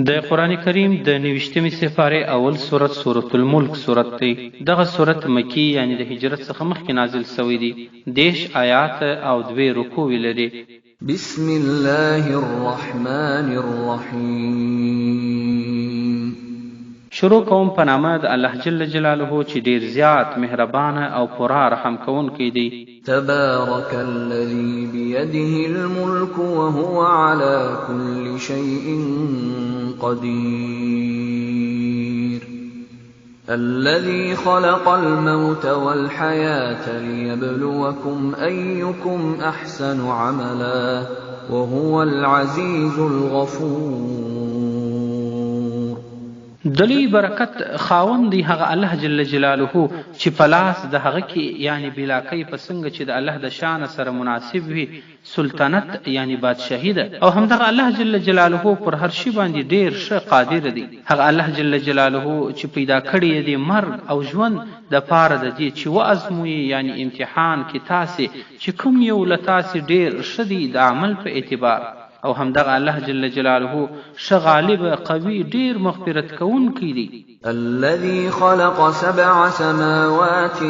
د قرآن کریم د نویشتمې سپارې اول سورت سورة الملک سورت دی. دغه سورت مکي یعنې د هجرت څخه مخکې نازل شوی دی. 30 آیاته او دوې رکووې لري. بسم الله الرحمن الرحیم. شروع کوم په نامه د الله جل جلاله چې ډیر زیات مهربانه او پوره رحم کوونکی دی. تبارك الذي بيده الملك وهو على كل شيء قدير الذي خلق الموت والحياة ليبلوكم أيكم أحسن عملا وهو العزيز الغفور. د لوی برکت خاوند دی هغه الله جل جلاله چې په لاس د هغه کې یعنې بلاکۍ په څنګه چې د الله د شانه سره مناسب وي سلطنت یعنې بادشاهي ده او همدغه الله جل جلاله پر هر شي باندې ډېر ښه قادر دی. هغه الله جل جلاله چې پیدا کړی یې دی مرګ او ژوند د پاره د دې چې وازمويي یعنې امتحان کې تاسې چې کوم یو له تاسې ډېر ښه دی د عمل په اعتبار. او همدغه الله جل جلاله ښه غالب، قوي، ډېر مغفرت کوونکی دی. الذي خلق سبع سماوات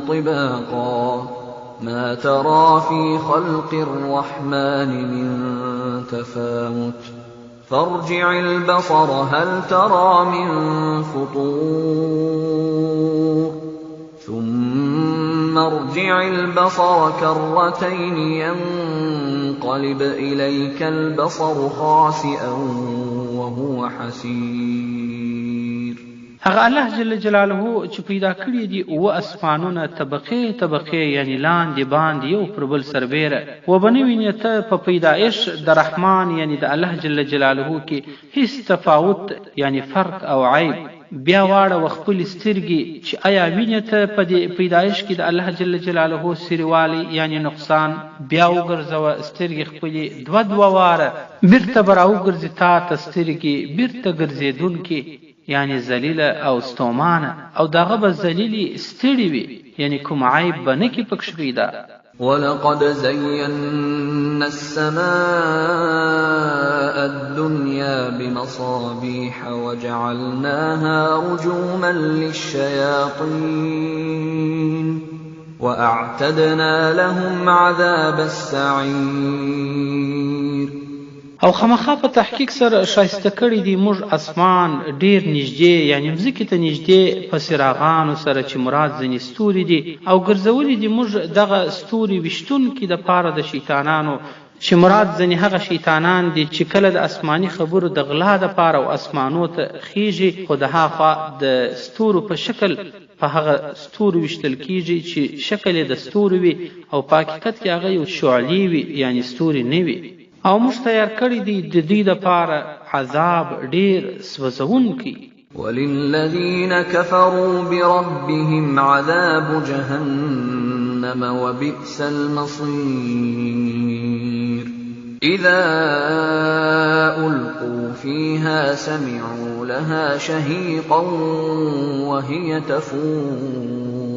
طباقا ما ترى في خلق الرحمن من تفاوت فارجع البصر هل ترى من فطور ثم ارجع البصر كرتين ينقلب إليك البصر خاسئا وهو حسير. هغه الله جل جلاله چې پیدا کړي دي اووه اسمانونه طبقې طبقې یعنې لاندې باندې یو پر بل سربېره، وبه نه وینې ته په پیدایش د رحمان یعنې د الله جل جلاله کې هیڅ تفاوت یعنې فرق او عیب. بیا واړوه خپلې سترګې چې ایا وینې ته په دې پیدایش کې د الله جل جلاله سریوالی یعنې نقصان؟ بیا وګرځوه سترګې خپلې دوه دوه واره، بیرته به راوګرځي تا ته سترګې بیرته ګرځېدونکې یعنې ذلیله او ستومانه، او د هغه به ذلیلې ستړې وي یعنې کوم عیب به نه کړي پکښې پیدا. ولقد زينا السماء الدنيا بمصابيح وجعلناها رجوما للشياطين وأعتدنا لهم عذاب السعير. او خامخا په تحقیق سره ښایسته کړی دی موږ اسمان ډیر نږدې یعنې مځکې ته نږدې په څراغانو سره چې مراد ځنې ستوري دي او ګرځولي دي موږ دغه ستوري ویشتونکي د پاره د شیطانانو چې مراد ځنې هغه شیطانان دي چې کله د اسماني خبرو د غلا د پاره او اسمانو ته خیژي خو د هاخوا د ستورو په شکل په هغه ستورو ویشتل کیږي چې شکل یې د ستورو وي او په حقیقت کې هغه یو شعلې وي یعنې ستوري نه وي. او موږ تیار کړی دی د دوی لپاره عذاب ډیر سوځونکی. وللذین كفروا بربهم عذاب جهنم وبئس المصير. إذا ألقوا فيها سمعوا لها شهيقا وهي تفور.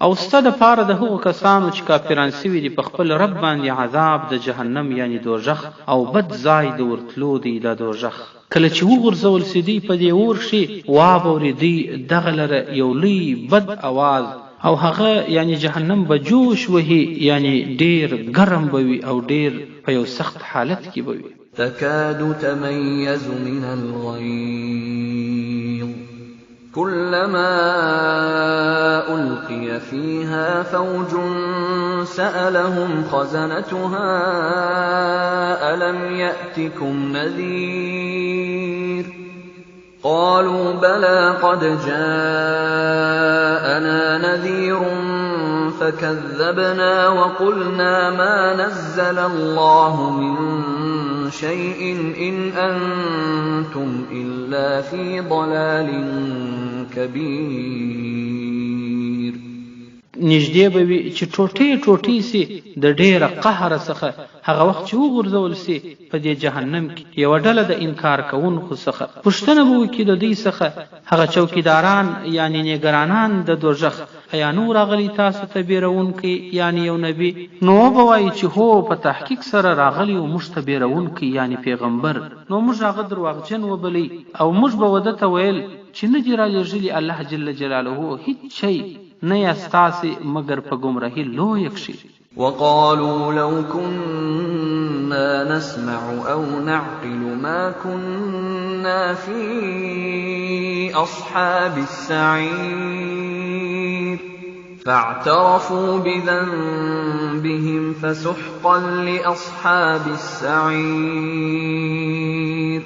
او ستا د پاره د هغو کسانو چې کافران سوي دي په خپل رب باندې عذاب د جهنم یعنې دوژخ او بد ځای د ورتلو دی دا دوژخ. کله چې وغورځول سي دوی په دې اور کښې وابه اوري دوی دغه لره یو لوی بد اواز او هغه یعنې جهنم به جوش وهي یعنې ډېر ګرم به وي او ډېر په یو سخت حالت کې به وي. تكاد تميز من الغيظ كلما ألقي فيها فوج سألهم خزنتها ألم يأتكم نذير قالوا بلى قد جاءنا نذير فكذبنا وقلنا ما نزل الله من شيء إن أنتم إلا في ضلال كبير. نږدې به وي چې ټوټې ټوټې سي د ډېره قهره څخه. هغه وخت چې وغورځول شي په دې جهنم کې یوه ډله د انکار کوونکو څخه، پوښتنه به وکړي د دوی څخه هغه چوکیداران یعنې نګرانان د دوږخ، ایا نه وو راغلی تاسو ته بیرونکی یعنې یو نبي؟ نو وبه وایي چې هو په تحقیق سره راغلی و موږ ته بیرونکی یعنې پیغمبر، نو موږ هغه درواغجن وبلی او موږ به وده ته ویل چې نه دي رالیږلي الله جل جلاله هیڅ شی نه یاست تاسې مګر په ګمراهي لویه کښې. وقالوا لو كنا نسمع أو نعقل ما كنا في أصحاب السعير فاعترفوا بذنبهم فسحقا لأصحاب السعير.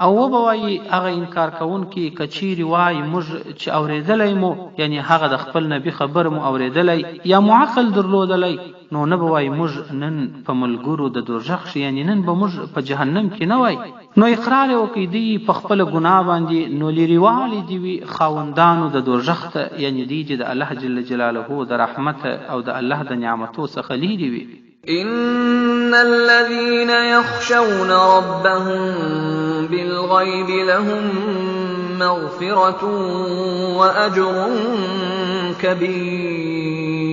او وبه وایي هغه انکار کوونکي که چیرې وای موږ چې اورېدلی مو، یعنې هغه د خپل نبي خبره مو اورېدلی یا مو عقل درلودلی، نو نه به وای موږ نن په ملګرو د دوږخ کښې، یعنې نن به موږ په جهنم کې نه وای. نو اقرار یې وکړ دوی په خپله ګناه باندې، نو لیرېوالی دې وي خاوندانو د دوږخ ته، یعنې دوی دې د الله جل جلاله د رحمته او د الله د نعمتو څخه لیرې وي. إن الذين يخشون ربهم بالغيب لهم مغفرة وأجر كبير.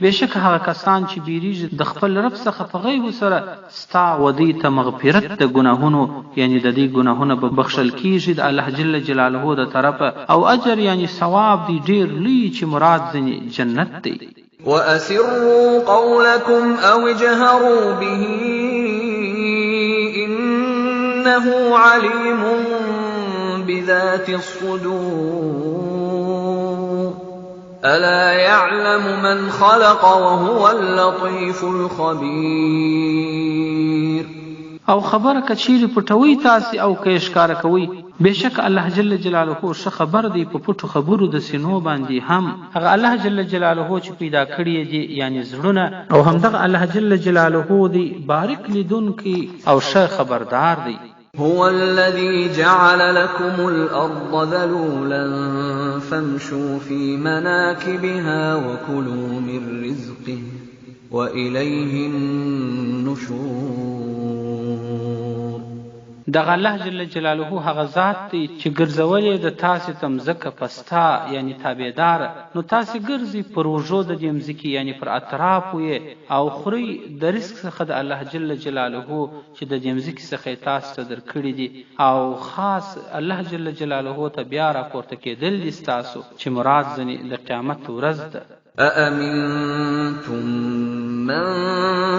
بېشکه هغه کسان چې بیریږي د خپل رب څخه په غیبو سره، ستا و دوی ته مغفرت د ګناهونو، یعنې د دوی ګناهونه به بخښل کیږي د الله جل جلاله د طرفه، او اجر یعنې ثواب دی ډیر لوی چې مراد ځنې جنت دی. وأسروا قولكم أو اجهروا به إنه عليم بذات الصدور. ألا يعلم من خلق وهو اللطيف الخبير. او خبره که چیرې پټوئ تاسې او که یې ښکاره کوئ، بېشکه الله جل جلاله ښه خبر دی په پټو خبرو د سینو باندې هم، هغه الله جل جلاله چې پیدا کړي یې دي یعنې زړونه، او همدغه الله جل جلاله دی باریک لیدونکی او ښه خبردار دی. هو الذي جعل لكم الأرض ذلولا فامشوا في مناكبها وكلوا من رزقه وإليه النشور. دغه الله جل جلاله هغه ذات دی چې ګرځولې د تاسې ته مځکه پستا یعنې تابعداره، نو تاسې ګرځئ پر اوږو د دې مځکې یعنې پر اطرافو یې او خورئ د رزق څخه د الله جل جلاله چې د دې مځکې څخه یې تاسې ته درکړي دي، او خاص الله جل جلاله ته بیا راپورته کېدل دي ستاسو چې مراد ځنې د قیامت ورځ ده. أأمنتم من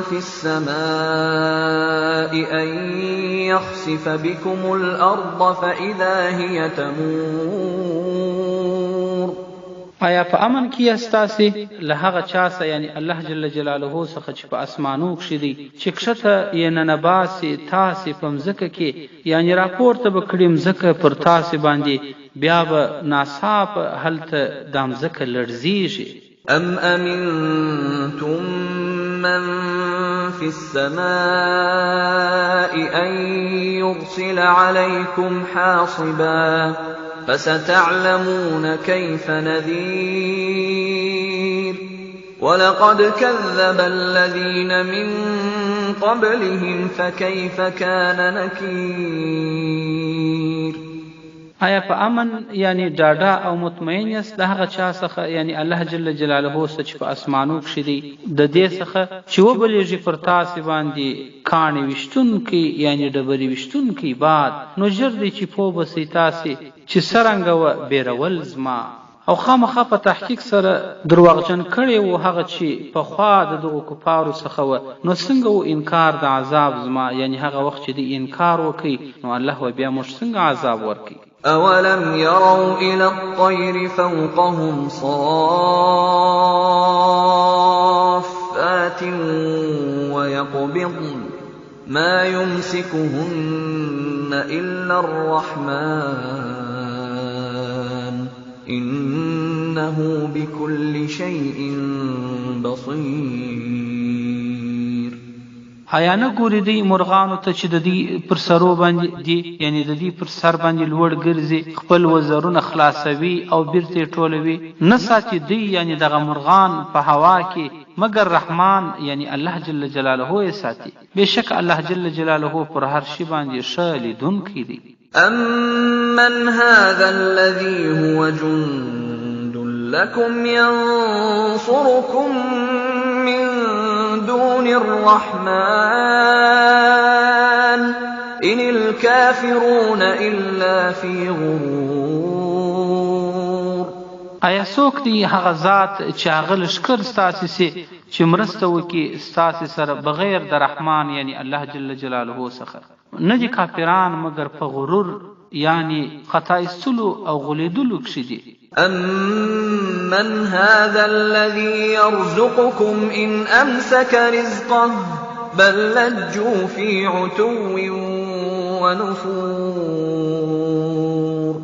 في السماء أن يخسف بكم الأرض فإذا هي تمور. آیا په امن کې یاست تاسې له هغه چا څخه یعنې الله جل جلاله څخه چې په اسمانو کښې دی، چې کښته یې ننه باسي تاسې په مځکه کې، یعنې راپورته به کړي مځکه پر تاسې باندې، بیا به ناڅاپه هلته دا مځکه لړزیږي. أم أمنتم من في السماء أن يرسل عليكم حاصبا فستعلمون كيف نذير. ولقد كذب الذين من قبلهم فكيف كان نكير. آیا په امن یعنی ډاډه او مطمئن یاست د هغه چا څخه یعنی الله جل جلاله څخه چې په اسمانو کښې دی، د دې څخه چې وبلېږي پر تاسې باندې کاڼي ویشتونکی یعنی ډبرې ویشتونکی باد، نو ژر دی چې پوه به سئ تاسې چې څرنګه وه بېرول زما. او خامخا په تحقیق سره درواغجن کړی وو هغه چې پخوا د دغو کفارو څخه وه، نو څنګه وو انکار د عذاب زما، یعنی هغه وخت چې دوی انکار وکړي نو الله به بیا موږ څنګه عذاب ورکړي. أولم يروا إلى الطير فوقهم صافات ويقبضن ما يمسكهن إلا الرحمن إنه بكل شيء بصير. آیا نه ګوري دوی مرغانو ته چې د دوی پر سرو باندې دي، یعنې د دوی پر سر باندې لوړ ګرځي، خپل وزرونه خلاصوي او بیرته یې ټولوي؟ نه ساتي دوی یعنې دغه مرغان په هوا کې مګر رحمان یعنی الله جل جلاله یې ساتي. بېشکه الله جل جلاله پر هر شي باندې ښه لیدونکی دی. أمن هذا الذي هو جند لكم ينصركم من دون الرحمن إن الكافرون إلا في غرور. آیا څوک دی هغه ذات چې هغه لښکر ستاسې سي چې مرسته وکړي ستاسې سره بغیر د رحمان یعنی الله جل جلاله څخه؟ نه دي کافران مګر په غرور یعنی خطا ایستلو او غولېدلو کښې دي. أمن هذا الذي يرزقكم إن أمسك رزقه بل لجوا في عتو ونفور.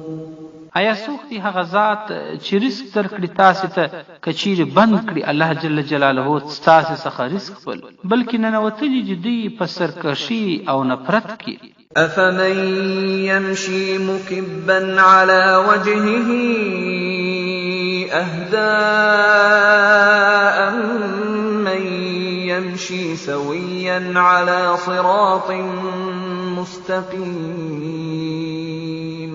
آیا څوک دی هغه ذات چې رزق درکړي تاسې ته که چیرې بند کړي الله جل جلاله ستاسې څخه رزق خپل، بلکې ننوتلي دي دوی په سرکښي او نفرت کې. أفمن يمشي مكبا على وجهه أهدى أمن يمشي سويا على صراط مستقيم.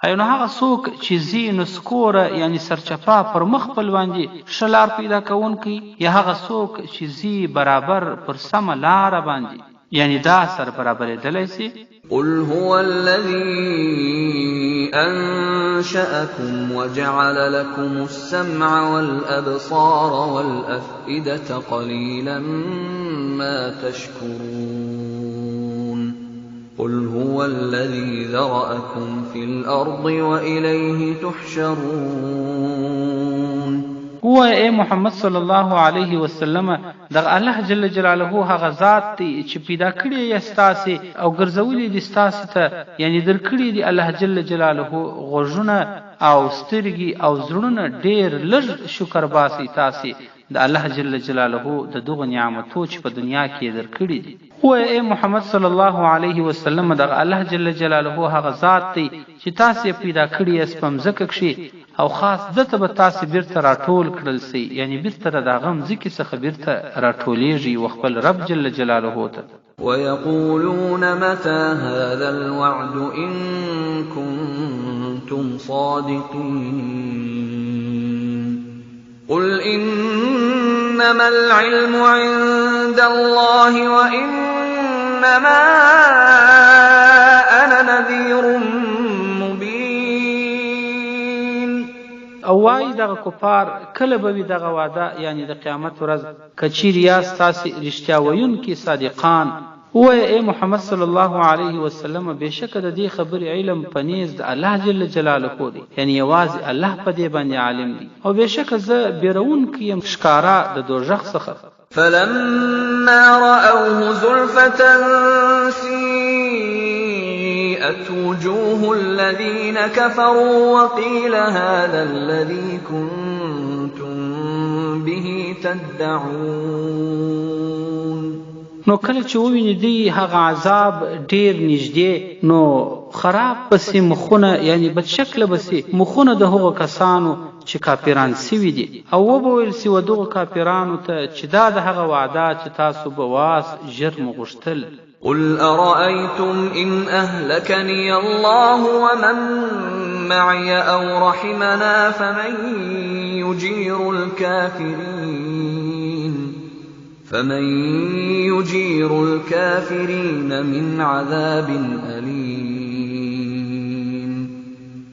ایو نو هغه څوک چې ځي نسکوره یعنی سرچپا پر مخ خپل باندې ښه لار پیدا کوونکی، یا هغه څوک چې ځي برابر پر سمه لاره باندې، یعنی دا سره برابرېدلی سي. قل هو الذي أنشأكم وجعل لكم السمع والأبصار والأفئدة قليلا ما تشكرون. قل هو الذي ذرأكم في الأرض وإليه تحشرون. ووایه ای محمد صلی الله علیه وسلم، دغه الله جل جلاله هغه ذات دی چې پیدا کړی یې ستاسې او ګرځولي دي ستاسې ته، یعنی درکړي دي الله جل جلاله غوږونه او سترګې او زړونه، ډېر لږ شکر باسئ تاسې د الله جل جلاله د دغو نعمتو چې په دنیا کې یې درکړي دي. ووایه ای محمد صلی الله علیه وسلم، دغه الله جل جلاله هغه ذات دی چې تاسې یې پیدا کړي یاست په مځکه کښې، او خاص ده ته به تاسې بیرته راټول کړل سئ، یعنی بیرته د هغه مځکې څخه بیرته راټولېږئ و خپل رب جل جلاله ته. ويقولون متى هذا الوعد إن كنتم صادقين. قل إنما العلم عند الله وإنما أنا نذير مبين. او وایي دغه کفار کله به وي دغه وعده، یعنی د قیامت ورځ، که چیرې یاست تاسې رښتیا ویونکي صادقان. ووایه ای محمد صلی الله علیه وسلم، بېشکه د دې خبرې علم په نیز د الله جل جلاله دی، یعنی یوازې الله په دې باندې عالم دی، او بېشکه زه بیرونکی یم ښکاره د دوږخ څخه. فلما رأوه زلفة سيئت وجوه الذين كفروا وقيل هذا الذي كنتم به تدعون. نو کله چې وویني دوی هغه عذاب ډیر نږدې، نو خراب به سي مخونه، یعنی بدشکله به سي مخونه د هغو کسانو چې کافران سوي دي، او وبه ویل سي و دغو کافرانو ته چې دا د هغه وعده چې تاسو به واس ژر مو غوښتل. قل أرأيتم إن أهلكني الله ومن معي أو رحمنا فمن يجير الكافرين فمن يجير الكافرين من عذاب أليم.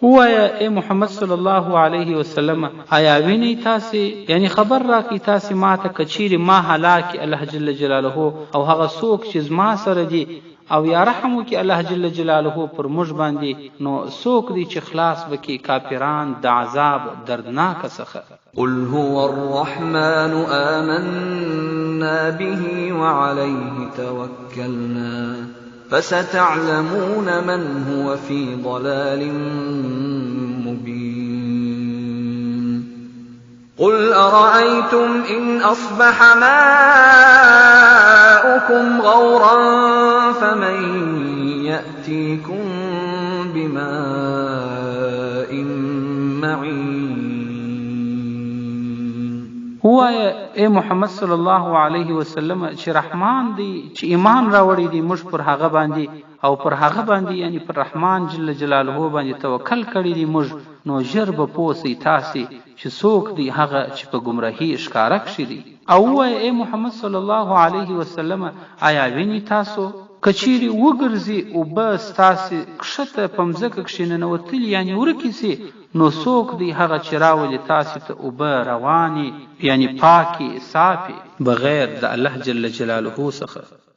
ووایه ای محمد صلی الله علیه وسلم، آیا وینئ تاسې، یعنی خبر راکړئ تاسې ما ته که چیرې ما هلاک کړي الله جل جلاله او هغه څوک چې زما سره دي، او یا رحم وکړي الله جل جلاله پر موږ باندې، نو څوک دی چې خلاص به کړي کافران د عذاب دردناکه څخه؟ قل هو الرحمن آمنا به وعليه توكلنا فستعلمون من هو في ضلال مبين. قل أرأيتم إن أصبح ماؤكم غورا فمن يأتيكم بماء معين. ووایه ای محمد صلی الله علیه وسلم چې رحمان دی چې ایمان راوړی دی موږ پر هغه باندې او پر هغه باندې یعنی پر رحمان جل جلاله باندې توکل کړی دی موږ، نو ژر به پوه سئ تاسې چې څوک دی هغه چې په ګمراهي ښکاره کښې دی. او ووایه ای محمد صلی الله علیه وسلم ایا وینئ تاسو؟ که چیرې وګرځي اوبه ستاسې کښته په مځکه کښې ننوتلي یعنې ورکې سي نو څوک دی هغه چې راولي تاسې ته اوبه روانې یعنې پاکې صافې بغیر د الله جل جلاله څخه؟